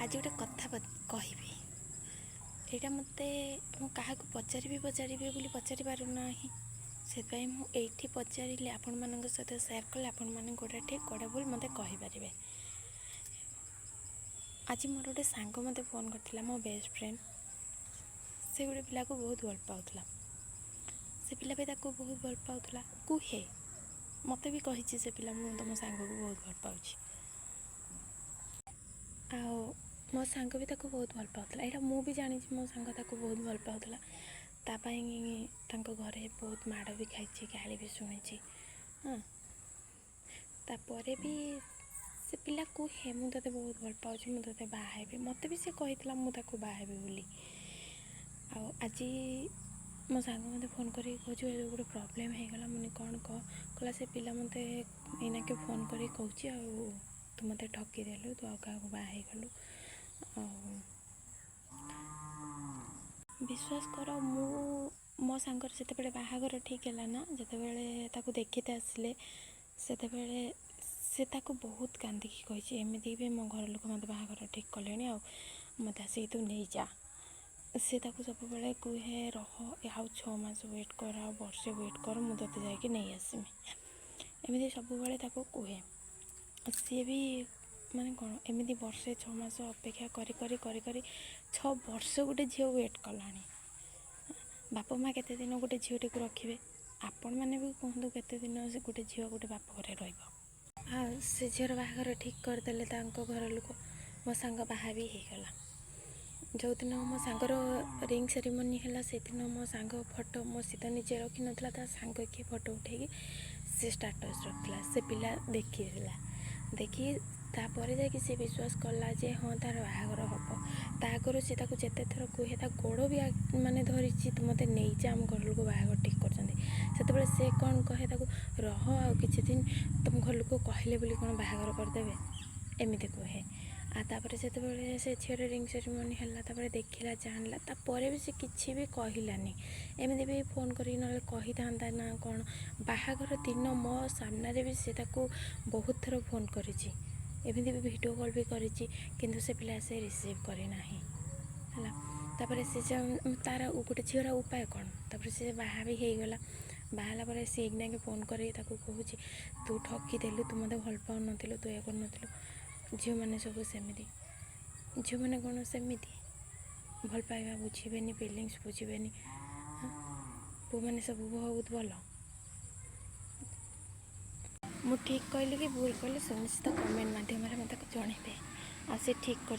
ଆଜି ଗୋଟେ କଥା କହିବି। ଏଇଟା ମୋତେ ମୁଁ କାହାକୁ ପଚାରିବି ପଚାରିବି ବୋଲି ପଚାରି ପାରୁନାହିଁ। ସେଥିପାଇଁ ମୁଁ ଏଇଠି ପଚାରିଲେ, ଆପଣମାନଙ୍କ ସହିତ ସେୟାର କଲେ ଆପଣମାନେ କେଉଁଟା ଠିକ୍, କେଉଁଟା ଭୁଲ ମୋତେ କହିପାରିବେ। ଆଜି ମୋର ଗୋଟେ ସାଙ୍ଗ ମୋତେ ଫୋନ୍ କରିଥିଲା, ମୋ ବେଷ୍ଟ ଫ୍ରେଣ୍ଡ। ସେ ଗୋଟେ ପିଲାକୁ ବହୁତ ଭଲ ପାଉଥିଲା। ସେ ପିଲା ବି ତାକୁ ବହୁତ ଭଲ ପାଉଥିଲା, କୁହେ। ମୋତେ ବି କହିଛି ସେ ପିଲା, ମୁଁ ତୁମ ସାଙ୍ଗକୁ ବହୁତ ଭଲ ପାଉଛି। ଆଉ ମୋ ସାଙ୍ଗ ବି ତାକୁ ବହୁତ ଭଲ ପାଉଥିଲା। ଏଇଟା ମୁଁ ବି ଜାଣିଛି, ମୋ ସାଙ୍ଗ ତାକୁ ବହୁତ ଭଲ ପାଉଥିଲା। ତା ପାଇଁ ତାଙ୍କ ଘରେ ବହୁତ ମାଡ଼ ବି ଖାଇଛି, ଗାଳି ବି ଶୁଣିଛି। ହଁ, ତାପରେ ବି ସେ ପିଲା କୁହେ, ମୁଁ ତୋତେ ବହୁତ ଭଲ ପାଉଛି, ମୁଁ ତୋତେ ବାହା ହେବି। ମୋତେ ବି ସେ କହିଥିଲା ମୁଁ ତାକୁ ବାହା ହେବି ବୋଲି। ଆଉ ଆଜି ମୋ ସାଙ୍ଗ ମୋତେ ଫୋନ୍ କରିକି କହୁଛି, ଏ ଗୋଟେ ପ୍ରୋବ୍ଲେମ୍ ହେଇଗଲା। ମୁଁ କ'ଣ କହ? କହିଲା, ସେ ପିଲା ମୋତେ ଏଇନାକେ ଫୋନ୍ କରିକି କହୁଛି, ଆଉ ତୁ ମୋତେ ଠକିଦେଲୁ, ତୁ ଆଉ କାହାକୁ ବାହା ହେଇଗଲୁ। ଆଉ ବିଶ୍ୱାସ କର, ମୁଁ ମୋ ସାଙ୍ଗର ଯେତେବେଳେ ବାହାଘର ଠିକ୍ ହେଲା ନା, ଯେତେବେଳେ ତାକୁ ଦେଖିତେ ଆସିଲେ, ସେତେବେଳେ ସେ ତାକୁ ବହୁତ କାନ୍ଦିକି କହିଛି, ଏମିତି ବି ମୋ ଘର ଲୋକ ମୋତେ ବାହାଘର ଠିକ୍ କଲେଣି ଆଉ ମୋତେ ଆସିକି ତୁ ନେଇଯା। ସେ ତାକୁ ସବୁବେଳେ କୁହେ, ରହ, ଆଉ 6 ମାସ ୱେଟ୍ କର, ଆଉ ବର୍ଷେ ୱେଟ୍ କର, ମୁଁ ତୋତେ ଯାଇକି ନେଇ ଆସିମି। ଏମିତି ସବୁବେଳେ ତାକୁ କୁହେ। ସିଏ ବି ମାନେ କ'ଣ, ଏମିତି ବର୍ଷେ 6 ମାସ ଅପେକ୍ଷା କରି କରି କରି କରି 6 ବର୍ଷ ଗୋଟେ ଝିଅ ୱେଟ୍ କଲାଣି। ବାପା ମା' କେତେ ଦିନ ଗୋଟେ ଝିଅଟିକୁ ରଖିବେ? ଆପଣମାନେ ବି କୁହନ୍ତୁ, କେତେ ଦିନ ସେ ଗୋଟେ ଝିଅ ଗୋଟେ ବାପ ଘରେ ରହିବ? ଆଉ ସେ ଝିଅର ବାହାଘର ଠିକ୍ କରିଦେଲେ ତାଙ୍କ ଘର ଲୋକ। ମୋ ସାଙ୍ଗ ବାହା ବି ହେଇଗଲା। ଯେଉଁଦିନ ମୋ ସାଙ୍ଗର ରିଙ୍ଗ ସେରିମନି ହେଲା, ସେଦିନ ମୋ ସାଙ୍ଗ ଫଟୋ ମୋ ସହିତ ନିଜେ ରଖିନଥିଲା, ତା ସାଙ୍ଗ କିଏ ଫଟୋ ଉଠେଇକି ସେ ଷ୍ଟାଟସ୍ ରଖିଥିଲା। ସେ ପିଲା ଦେଖିଥିଲା। ଦେଖି ତାପରେ ଯାଇକି ସେ ବିଶ୍ୱାସ କଲା ଯେ ହଁ, ତା'ର ବାହାଘର ହେବ। ତା ଆଗରୁ ସେ ତାକୁ ଯେତେ ଥର କୁହେ, ତା ଗୋଡ଼ ବି ମାନେ ଧରିଛି, ତୁ ମୋତେ ନେଇଯା, ଆମ ଘର ଲୋକ ବାହାଘର ଠିକ୍ କରିଛନ୍ତି। ସେତେବେଳେ ସେ କ'ଣ କହେ ତାକୁ, ରହ ଆଉ କିଛି ଦିନ, ତୁମ ଘର ଲୋକ କହିଲେ ବୋଲି କ'ଣ ବାହାଘର କରିଦେବେ? ଏମିତି କୁହେ। ଆଉ ତାପରେ ଯେତେବେଳେ ସେ ଝିଅର ରିଙ୍ଗ ସେରିମନି ହେଲା, ତାପରେ ଦେଖିଲା, ଜାଣିଲା, ତାପରେ ବି ସେ କିଛି ବି କହିଲାନି। ଏମିତି ବି ଫୋନ୍ କରିକି ନହେଲେ କହିଥାନ୍ତା ନା କ'ଣ? ବାହାଘର ଦିନ ମୋ ସାମ୍ନାରେ ବି ସେ ତାକୁ ବହୁତ ଥର ଫୋନ୍ କରିଛି, ଏମିତି ବି ଭିଡ଼ିଓ କଲ୍ ବି କରିଛି, କିନ୍ତୁ ସେ ପିଲା ସେ ରିସିଭ୍ କରିନାହିଁ। ହେଲା, ତାପରେ ସେ ଯେଉଁ ତାର ଗୋଟେ ଝିଅର ଉପାୟ କ'ଣ? ତାପରେ ସେ ବାହା ବି ହେଇଗଲା। ବାହା ହେଲା ପରେ ସେ ଏଇନାକେ ଫୋନ୍ କରିକି ତାକୁ କହୁଛି, ତୁ ଠକିଦେଲୁ, ତୁ ମୋତେ ଭଲ ପାଉନଥିଲୁ, ତୁ ଇଏ କରୁନଥିଲୁ। ଝିଅମାନେ ସବୁ ସେମିତି। ଝିଅମାନେ କ'ଣ ସେମିତି ଭଲ ପାଇବା ବୁଝିବେନି, ଫିଲିଙ୍ଗସ୍ ବୁଝିବେନି? ପୁଅମାନେ ସବୁ ବହୁତ ଭଲ। ମୁଁ ଠିକ୍ କହିଲି କି ଭୁଲ କହିଲି, ସୁନିଶ୍ଚିତ କମେଣ୍ଟ ମାଧ୍ୟମରେ ମୋତେ ଜଣେଇବେ। ଆଉ ସେ ଠିକ୍ କରିଛି।